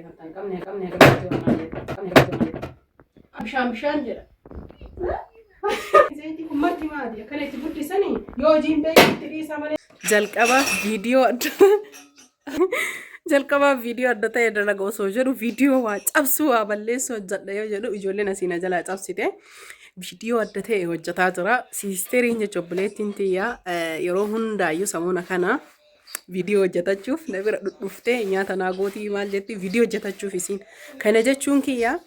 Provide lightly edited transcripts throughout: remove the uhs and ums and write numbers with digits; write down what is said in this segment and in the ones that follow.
xiyyeeffatan qabne qabne qabne. Bishaan bishaan jedha. Zayitii kun marti maali? Akkana itti guddisanii yoo hojiin beeku itti dhiisaa malee. Jalqaba viidiyoo adda jalqabaa viidiyoo adda ta'e dalaga osoo jedhu viidiyoo waa cabsuu waa balleessuu hojjedha yoo jedhu ijoolleen asii na jalaa cabsite viidiyoo adda ta'e hojjetaa jira. Siisteriin jechuun obboleettiin tiyyaa yeroo hundaayyuu samuuna kana viidiyoo hojjetachuuf na bira dhudhuftee nyaata naa gootii maal jetti viidiyoo hojjetachuuf isiin. Kana jechuun kiyya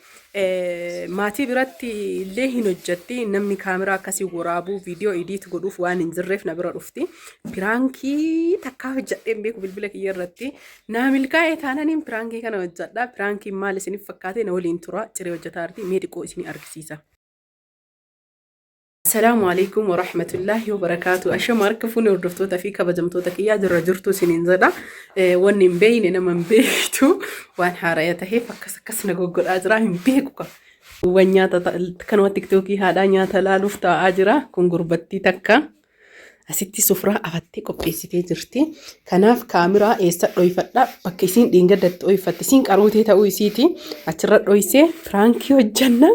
maatii biratti illee hin hojjetti namni kaameraa akkasii waraabuu viidiyoo idiit godhuuf waan hin jirreef na bira dhufti. Piraankii takkaa hojjedhee hin beeku bilbila kiyya irratti. Naa milkaa'ee taananiin piraankii kana hojjedha. Piraankiin maal isiniif fakkaate na waliin tura ciree hojjetaa jirti mee xiqqoo isinii argisiisa. Assalaamu alaikum warahmatullaahi wabarakaatu. Ashama harka fuuni hordoftoota fi kabajamtoota kiyyaa jirra jirtu isiniin jedha. Wanni hin beekne nama hin beektu waan haaraya taheef akkas akkas na goggodhaa jira hin beeku ka. Waan nyaata kanuma tiktookii haadhaa nyaata laaluuf taa'aa jira. Kun gurbattii takka asitti sufraa afattee qopheessitee jirti. Kanaaf kaamiraa eessa dhoyfadha bakka isiin dheengaddatti dhoyfatte isiin qaruutee ta'uu isiiti achirra dhoysee piraankii hojjanna.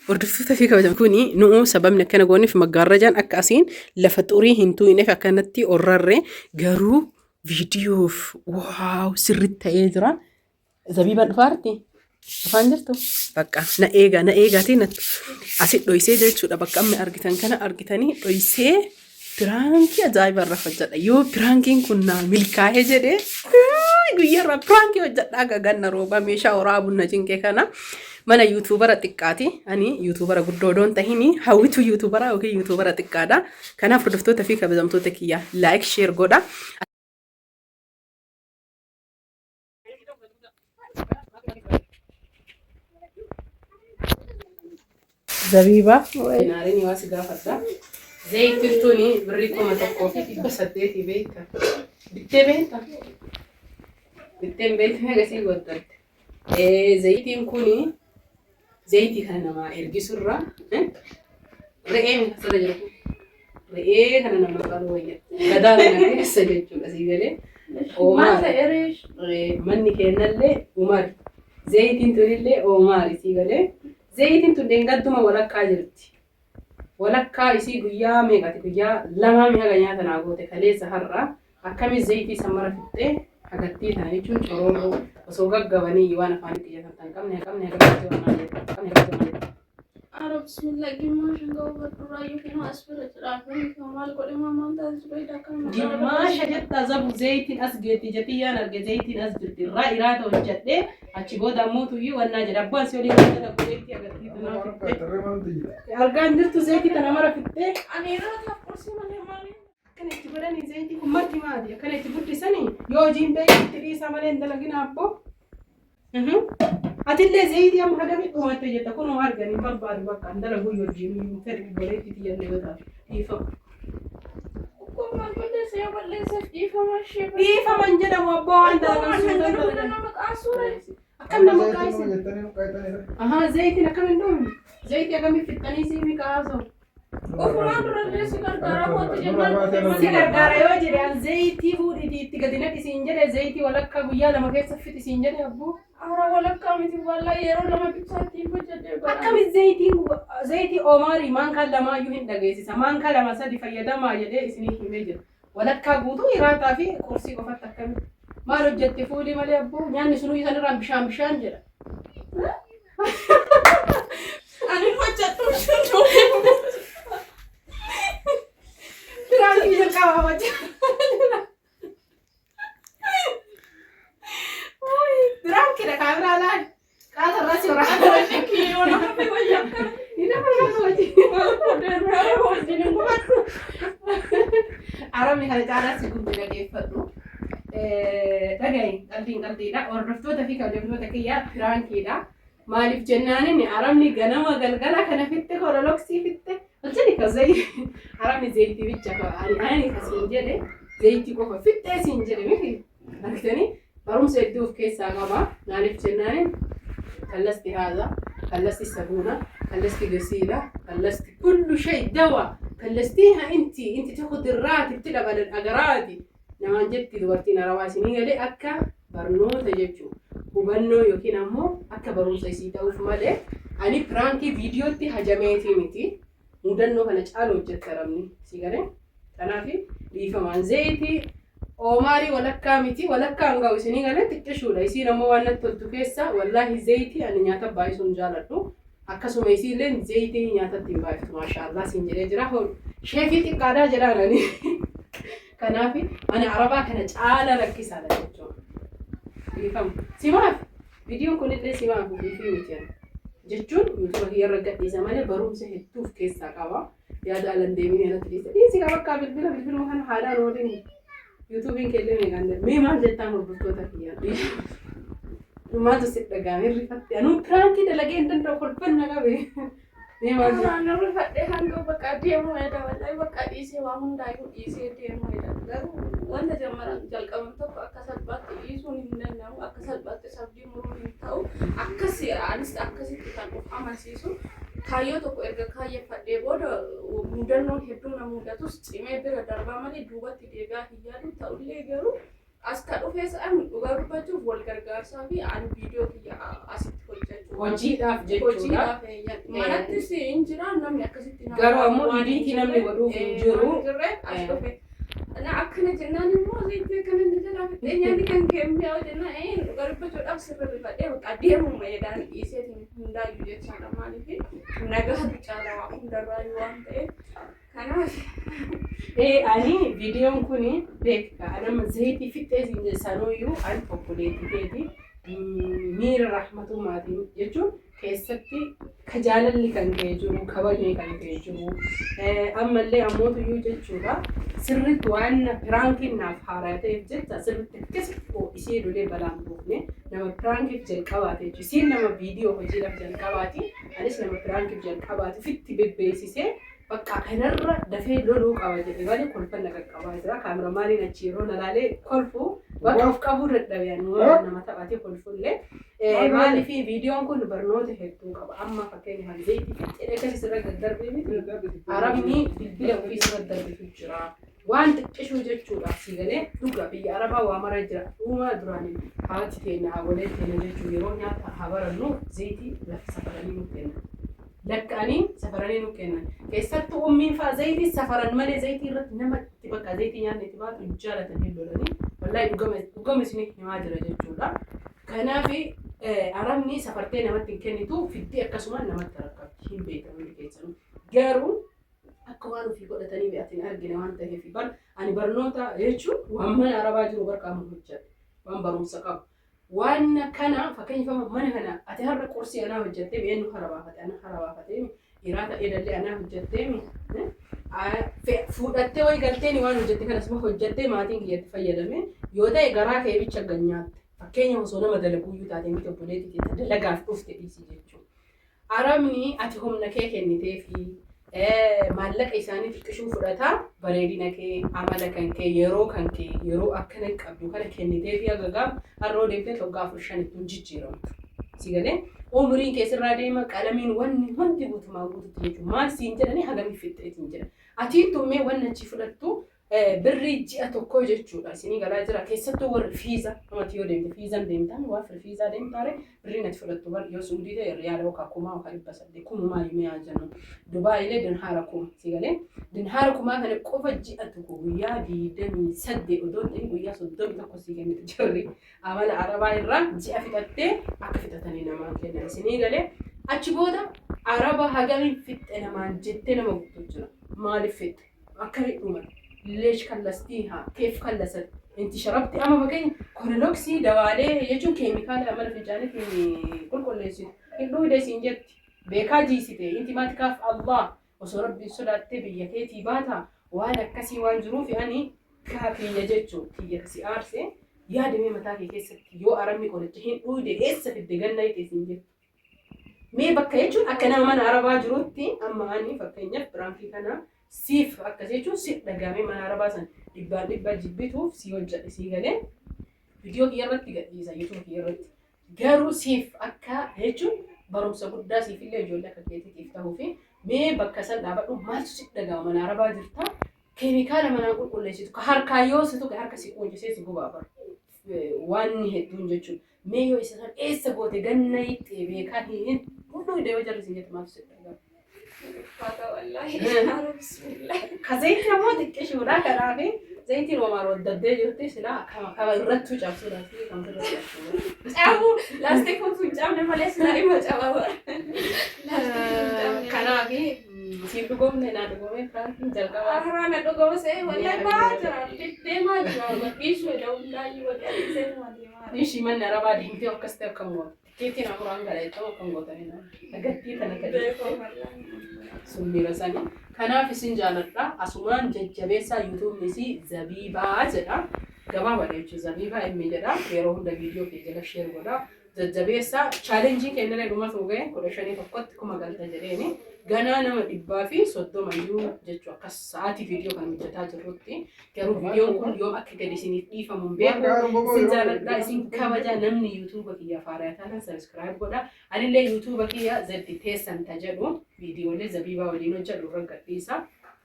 Hordoftoota fi kabajam kuni nu'u sababni akkana gooneef maggaarrajaan akka asiin lafa xurii hin tuuyineef akkanatti orrarre garuu viidiyoof waaw sirriitti ta'ee jira. Zabiibaan dhufaarti? Dhufaan jirtu? Bakka na eegaa na eegaatii natti asi dhoysee jechuudha bakka amma argitan kana argitanii dhoysee Piraankii ajaa'iba irra hojjedha. Yoo piraankiin kun naa milkaa'ee jedhee guyyaa irraa piraankii hojjedha gaganna rooba meeshaa waraabuu na cinqee kana mana yuutuubara xiqqaati. Ani yuutuubara guddoo odoon tahini hawwitu yuutuubara yookiin yuutuubara xiqqaadha. Kanaaf hordoftoota fi kabajamtoota kiyya laayik sheer godha. Zabiiba. Naariin waa si gaafadha. Zayitiin tuni birrii 1800 beekta. Bittee beekta? Bitteen beekta meeqa sii godhatte? Zayitiin kuni Zayitii kana namaa ergisurra re'ee asirra jiru kun re'ee kana nama qaluu wayya. Gadaa kana keessa jechuudha sii galee. Maal ta'e reesh? Manni keennallee Umar. Zayitiin tunillee Oomaari sii galee. Zayitiin tun dheengadduma walakkaa jirti. Walakkaa isii guyyaa meeqati guyyaa lamaa mi haga nyaata naa goote kaleessa har'a akkami zayitii san mara fixxee hagattii tana jechuun coroorroo osoo gaggabanii waan afaanitti xiyyeeffatan qabne qabne qabne qabne qabne. Ara bismillah gimmaasha ga'u badduraa yookiin as bira jira maal godhe maamaan taasisu beekta akkam Gimmaasha jetta zabu zayitiin as geetti jetiyyaan arge zayitiin as jirti irraa iraata hojjadhee Achi booda ammoo tuyyuu wannaa jedha. Abbaan si waliin kan dalagu zayitii agartii tanaa fixxee. Argaa hin jirtu zayitii tana mara fixxee. Ani yeroo taaf qursii malee maali? Akkana itti godhanii zayitii kun marti maali? Akkana itti guddisanii yoo hojiin beeku itti dhiisaa malee hin dalagina abboo. Atillee zayitii amma hagamii dhumatte jetta kunoo argan hin barbaadu bakka hin dalagu yoo hojiin hin fedhu obboleettii tiyyallee yoo taate dhiifama. Kun maal balleessa yoo balleesseef dhiifama ishee Dhiifama hin jedhamu abboo waan dalagan suutan dalagan. Nama qaasuure. Akkam nama qaayise? Ahaa zayitiin akkam hin dhumne? Zayitii akkamii fixxanii siimi kaasoo? Ofumaan durallee si gargaara kootti jennaan dhufee Si mana gargaara yoo jedhe an zayitii fuudhiitii itti gadi naqi siin jedhe zayitii walakkaa guyyaa lama keessa fixi siin jedhe abboo. Ara walakkaa miti wallaahi yeroo lama bichaa ittiin hojjedhee godha. Akkami zayitiin zayitii Omaarii maankaa lamaayyuu hin dhageessisa. Maankaa lama sadi fayyadamaa jedhee isinii himee jira. Walakkaa guutuu iraataa fi qursii qofatti akkami. Maal hojjette fuulii malee abboo nyaanni sunuu isaan irraan bishaan bishaan jedha. Ani hojjedhu. Piraankii jalqabaa hojjeta. Piraankiidha kaameraa laal. Qaata irraa si waraabaa. Kiyyoo nama fi wayyaa akkana. Ni nama nama hojii. Wajjin hin gubadhu. Arabni kana caalaa si gubdi dhageeffadhu. Dhaga'i qalbiin qalbiidha. Hordoftoota fi kabajamtoota kiyyaa piraankiidha. Maaliif jennaanin arabni ganama galgala kana fitte kololoksii fitte. Hojjani ka zayi arabni zayitii bicha ka ani ani ka siin jedhe zayitii qofa fixxee siin jedhe miti argitanii barumsa hedduu of keessaa qaba maaliif jennaanin kallasti haadha kallasti sabuuna kallasti gasiila kallasti kullu shay dawa kallastiiha inti inti takhudi raatib tidhabalan agaraati namaan jetti dubartiin arabaa isinii galee akka barnoota jechuu. Hubannoo yookiin ammoo akka barumsa isii ta'uuf malee ani piraankii viidiyootti hajameetii miti. Mudannoo kana caalu hojjette arabni si galee. Kanaaf dhiifamaan zayitii oomaarii walakkaa miti, walakkaa hin ga'u, isinii galee, xiqqishuudha. Isiin ammoo waan natti toltu keessa, wallaahi, zayitii ani nyaata baay'isuun jaaladhu. Akkasuma isiillee zayitii nyaatatti hin baay'iftu, maashaallah siin jedhee jira. Sheefii xiqqaadhaa jedhaan ani. Kanaaf mana arabaa kana caala rakkisaadha jechuudha. Dhiifama. Simaaf viidiyoon kunillee simaaf ofiifii miti ani. Jechuun YouTube kiyyarra gadhiisa malee barumsa hedduu of keessaa qaba. Yaada alan deebiin alatti dhiisa. Dhiisi qaba akka bilbila bilbiluma kana haadhaan waliin YouTubeiin keellee meeqaan deema. Mee maal jettaan hordoftoota kiyyaan? Maaltu si dhaga'ame rifatte? Anuu piraankii dalagee hin danda'u, kolfanna qabe. Mee maal jettaa? Duraan rifadhee hanga bakka deemuu eda, wallahi bakka dhiisee, waa hundaayyuu dhiisee deemuu eda. Garuu wanta jammaran jalqaban tokko akka salphaatti dhiisuun hin danda'amu, akka salphaatti sabdii muruun hin ta'u. Akkas anis akkasitti kan of amansiisu, kaayyoo tokko erga kaayyeffadhee booda mudannoon hedduu na mudatus cimee bira darbaa malee duubatti deebi'aa hin yaadu. Ta'ullee garuu as ka dhufes an dhugaa dubbachuuf wal gargaarsaa fi ani viidiyoo kiyya asitti hojjechuu Hojiidhaaf jechuudha. Hojiidhaaf, eeyyan. Manattis hin jira, namni akkasitti nama Garuu ammoo waan hin editii namni jirreef, godhuuf hin jiru. waan hin jirreef as dhufe. Na akkana jennaan immoo zayitii akkana inni jalaa fixee nyaanni kan kee mi'aawu jennaan, dhugaa dubbachuudhaaf sirra rifadhee bakka deemuma jedhaan dhiiseetiin hundaayyuu jechaadha. Maaliif, nagaatu caala waa hundarraayyuu waan ta'eef. Kanaaf Ani viidiyoon kun beekta, anama zayitii fixxee siin jedhanuyyuu an obboleettii keeti miira rahmatummaatiin jechuun keessatti ka jaalalli kan ka'e jiru, kabajni kan ka'e jiru, ammallee ammootuyyuu jechuudha, sirriitti waan piraankiin naaf haaraa ta'eef jecha sirriitti akkasitti isii lolee balaan buufne. Nama piraankiif jalqabaate jechuudha. Isiin nama viidiyoo hojiidhaaf jalqabaati, anis nama piraankiif jalqabaati. Ofitti bebbeeksisee bakka kanarra dafee loluu qaba jedhe malee kolfan na qaqqabaa jira. Kaameramaaniin achi yeroo na laalee kolfu bakka of qabuu dadhabe, ani waan nama taphatee kolfullee. Maaliif, viidiyoon kun barnoota hedduu qaba. Amma fakkeenyaaf zayitii fixxee akkasii sirra daddarbee miti. Arabni bilbila ofii sirra darbitu jira. Waan xiqqishuu jechuudha. Si galee, dhuga biyya arabaa waa mara jira. Dhumaa duraanii haati teenya, haawwaleen teenya jechuun, yeroo nyaata haa barannu, zayitii lafa safaranii nu kennan. Lakka'anii safaranii nu kennan. Keessattuu ummiin fa'aa zayitii safaran malee zayitii irratti nama itti bakka zayitii nyaanni itti baatu hin jaalatan, hin lolanii. Wallaahi dhugama dhugama isin himaa jira jechuudha. Kanaaf arabni safartee namatti hin kennitu, fiddee akkasumaan namatti rakkabdi, hin beekan hundi keessanuu. Garuu akka waan ofii godhatanii mi'atiin argine waan ta'eef, bar ani barnoota jechuun waan mana arabaa jiru barqaama hojjedhe, waan barumsa qabu. Waan kana fakkeenyaaf mana kana ati har'a qursii anaa hojjettee, eenyu hara baafate, ana hara baafatee, hiraata edallee anaa hojjettee, fuudhattee wayi galteen waan hojjette kanas ma hojjettee maatiin kiyyatti fayyadame yoo ta'e garaa kee bicha ganyaatte. Fakkeenya osoo nama dalaguuyyuu taate miti, obboleettii ta'e dalagaaf dhufte dhiisii jechuudha. Arabni ati humna kee kennitee fi maallaqa isaanii xiqqishuu fudhataa, bareedina kee, amala kan kee, yeroo kan kee, yeroo akkana qabdu kana kennitee fi hagagaa har'oo deemtee waggaa afur shanitti hin jijjiiramtu. Si galee, umriin keessirraa deema, qalamiin wanni hundi guutumaan guututti jechuudha. Maal siin jedhanii, hagamii fixxeetiin jedhan. Atiin tummee wanni achi fudhattu birrii ji'a tokkoo jechuudha. Isinii galaa jira. Keessattuu warri fiiza namatti yoo deemte, fiizan deemtaan waa fiizaa deemtaare, birriin ati fudhattu bar yoo Suudii ta'e riyaala yookaan 1000 yookaan 800, kumumaa himee jennu. Dubaayilee dinhaara 1000, si galee, dinhaara kumaa kana qofa ji'a tokko guyyaa 28 odoo hin ta'in guyyaa 31 sii kennitu jirri. Amala arabaa irraa ji'a fixattee akka fixatanii namaan kennan, isinii galee. Achi booda araba hagamiin fixxe namaan jettee nama guutuu jira. Maaliif fixxe? Akkamitti dhuman? Leesh kallastiihaa keef kallasat inti sharabti. Amma fakkeenya Cloroxii dawaalee jechuun keemikaala mana fincaaniitiin qulqulleessitu hin dhuyde siin jetti. Beekaa jiisite inti maatikaaf Allah osoo rabbiin sodaattee biyya keetii baata. Waan akkasii waan jiruuf ani kaa kiyya jechuu kiyya si aarse yaadamee mataa kee keessatti yoo arabni qoricha hin dhuyde eessa fidde ganna hixe siin jettu. Mee bakka jechuun akka nama mana arabaa jirutti, amma ani fakkeenyaaf piraankii kana siif akkas jechuun si dhagaamee mana arabaa san dhibbaan dhibba jibbituuf si hojjedhe, sii galee, viidiyoo kiyya irratti gadhiisa, YouTube kiyya irratti. Garuu siif akka jechuun barumsa guddaa siifillee ijoollee akka keetiitiif ta'uu fi mee bakka san dhaabadhu, maaltu si dhaga'ama? Mana arabaa jirta, keemikaala manaa qulqulleessitu ka harkaa yoo si tuqe harka si quuncisee si gubaa bara waan hedduun jechuudha. Mee yoo isa san eessa goote ganna hiixxee beekaa hin hunduu hidhee yoo jarri isin jette maaltu sitti dhaga'ama? Ulfaata wallaahi. Yaa bismillah. Ka zayitii ammoo xiqqishuudha kanaaf zayitiin homaa roddaddee jirti silaa kama irrattuu cabsuu laastikii kam irratti cabsuu. Cabu laastikuun sun cabne malee silaa ima caba bara. Laastikuun cabne. Kanaaf siin dhugoomne naa dhugoomee piraankiin jalqabaa. Har'a na dhugoomse wallahi ba'aa jira deemaa jira dhiisuu edha hundaayyuu bakka dhiisee numa deemaa jira. Ishii manni arabaa deemtee akkas ta'e akkam goota. Tikkeettiin afuraan gara jettoo akkam gootanii nama. Agartii tana ta'e. Beekoo wallahi. Sun miira sanii. Kanaaf isin jaaladha. Asumaan jajjabeessaa yuutuubnis Zabiibaa jedha. Gabaabaadha jechuudha. Zabiibaa inni jedha. Yeroo hunda viidiyoo kee jala share godha. Jajjabeessaa. Challenge kennaree dhumatu ga'e 15 tokkotti 1000 galta jedheeni. Ganaa nama 130 iyyuu jechuu akkas sa'aatii viidiyoo kan hojjetaa jirrutti. Garuu viidiyoon kun yoom akka gadi isiniif dhiifamu hin beeku. Isin jaaladha, isin kabaja namni yuutuuba kiyya faaraa taatan subscribe godha. Anillee yuutuuba kiyya zeddi teessan ta jedhu viidiyoolee Zabiibaa waliin hojjedhu irra gadhiisa.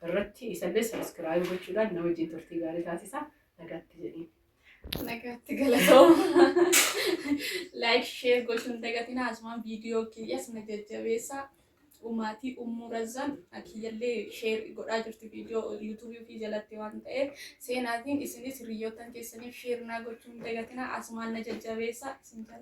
Irratti isallee subscribe gochuudhaan na wajjin turtii gaarii taasisa. Nagaatti jedhiin. Nagaatti galatooma. Like share gochuun dagatina asumaan viidiyoo kiyyas na jajjabeessaa. Umaatii Ummuu Razzaan kiyyallee share godhaa jirti viidiyoo yuutuubii ofii jalatti waan ta'eef seenaatiin isinis hiriyoottan keessaniif share naa gochuun dagatina asumaan na jajjabeessaa isin jala.